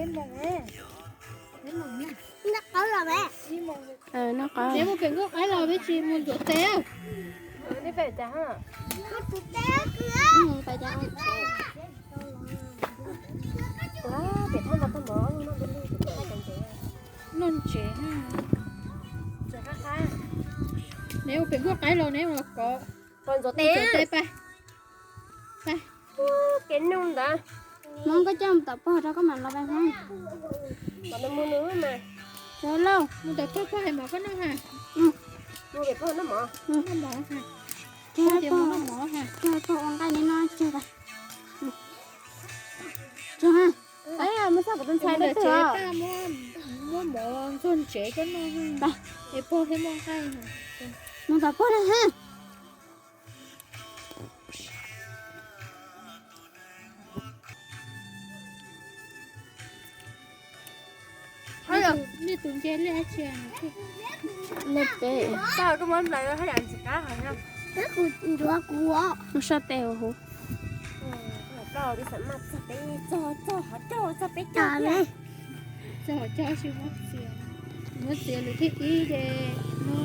Noj qab los me. Noj qab. Neb mus pem nkuaj qaib los peb tsis mus ntxuav tes. Noj ntsev. Neb mus pem nkuaj qaib los neb mus los kov. Ntxuav tes pab. Kev nug ntawd. Hmoob koj coj mus tom pog rau koj mam los pab Hmoob. Sawv lauj, mus tom pog, pog hais mov koj noj ha. Mus pem pog noj mov. Noj mov ha. Pog, pog ua nqaij li no tseg. Tseg ha. Mus xauj kuv tus ntxhais ntawd tsev, muab mov ntxuag ntsev koj noj ha. Es pog thiaj muaj nqaij. Mus tom pog na ha. Nej tus nce liaj tsi? Liaj teb. Koj muab nplaws haj yam ntxim qab heev. Koj kuv ncuav kuv. Mus soj tes huv. Txog peb, txog, txog hov rau txog peb caug. Txog hov rau tsis muab txiav. Muab txiav lwm thib ib ces no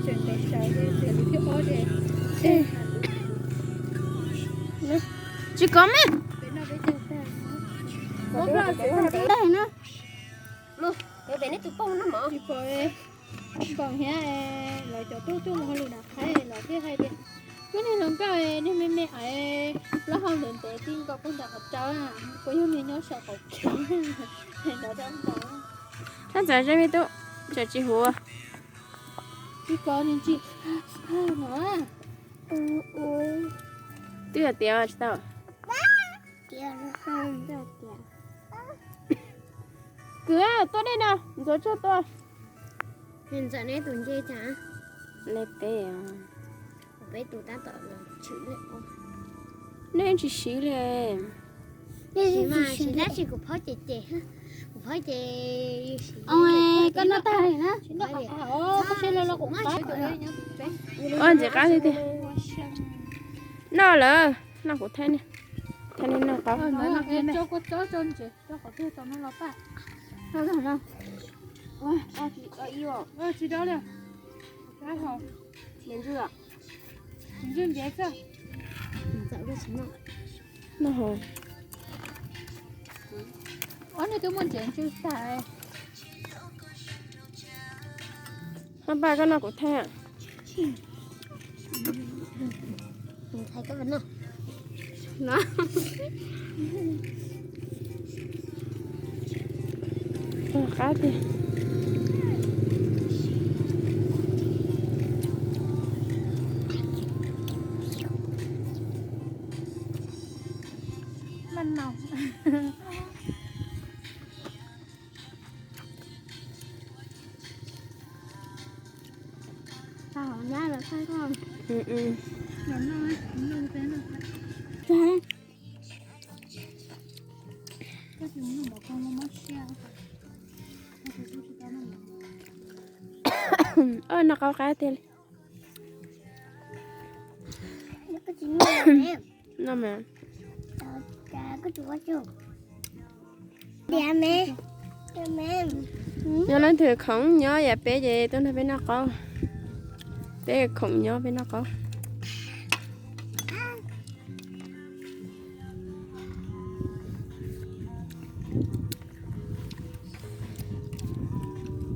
tseem ntev sawv, txiav lwm thib ob ces tsis kov me. Tag na. Pem nej tus poj no mov. Tsis pom npaum thiab, lawv cov tuaj tuaj mus hauj lwm nram qab los thiaj hais tias, koj niag hluas nkauj, niag me me aiv, plaub hau ntev ntev tib nkaus pug nram qhov rau, puas yog niag nyob saum qaum kev? Thaj txawm ze me tub, tseem tsis huv. Tsis kov nws tsis no. Twb yog tiav tsis tau. Kwv, tuaj dej no, ntxuav tshuaj tua. Ntxawm neb tus nce cas? Neb peb, peb tus tab tom tshwm lej. Neb tsis siv li. Siv mas siv tab sis kuv phob ces ces, kuv phob ces. Koj noj tag na. Koj siab loj loj kuv qab. Ua ntxim qab li tiag. Noj lawm, noj kuv thaij, thaij nej noj qaub. Noj hov. Ob niag twb muaj ntsev ntsw tag. Hab paj koj noj kuv thaij. Qab tiag. Noj qaub qab tiag li. Noj mas. Yog leej twg khoom nyob yam peb ces tuaj nrog peb noj qaub. Peb khoom nyob peb noj qaub.